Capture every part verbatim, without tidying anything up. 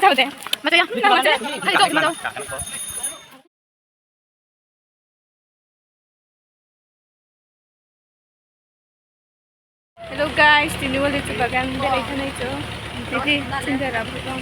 Tao de. Macha ya. Tao macha. Hai, tao macha. Hello guys, tini wo lichu bagan berai thanai chung. Titi, chinta rao pho tong.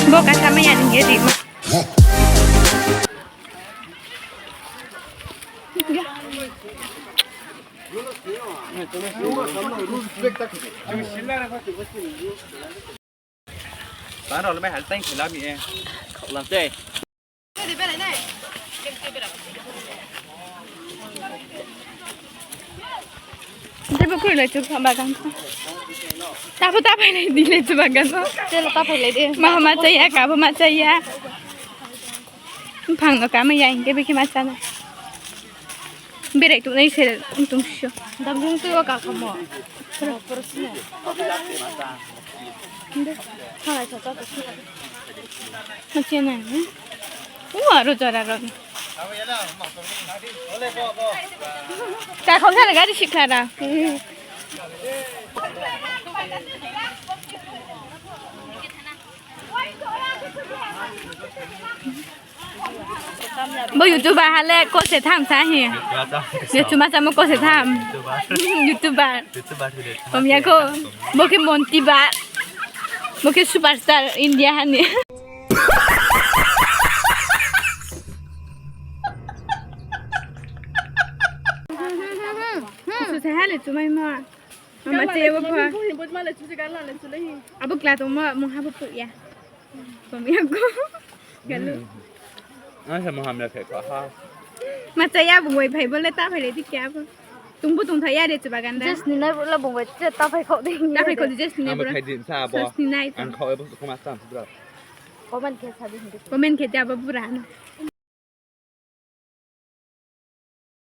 Bo kasa maya ni ye di ma. Tang rao le mai hal tang khela mi e. Khauh lam tei. Tei bo koi lai chu bagan pho. Ta pho ta phai lai di lai chu bagan pho. Tei lo ta phai lai di. Ma ha ma chaya, ka pho ma chaya. Mphang no ka ma ya hing khe bikhe ma chá nai. Berai tongnai se tong sio. Dam jung tui o ka kha mo. Thanglai sa ta. Ma chá nai. U aro jora ro. Ka khau sa le gari sikha ra. Bo YouTuber ha le ko se tham sa hi. YouTube ma chamo ko se tham. YouTuber. Kom ya ko. Bo khe Monti ba. Bo khe superstar India ha ni. Kusu se ha le chumai ma. Mama che bo pha. Abo kla tongmo mungha bo phuh ya. Kom ya ko. Galu. Ang se mungha mle khe kha ha. Ma chaya bung bai phai bo le ta phai le di kya bo. Tung bo tung tha ya de chuba ganda. Just ni nai bo le bung bai che ta phai kho de. Ta phai kho de just ni nai bo. Phai di sa bo. Just ni nai. Ang kho bo ko ma sa bro. Comment khe sa di. Comment khe ja bo bura no.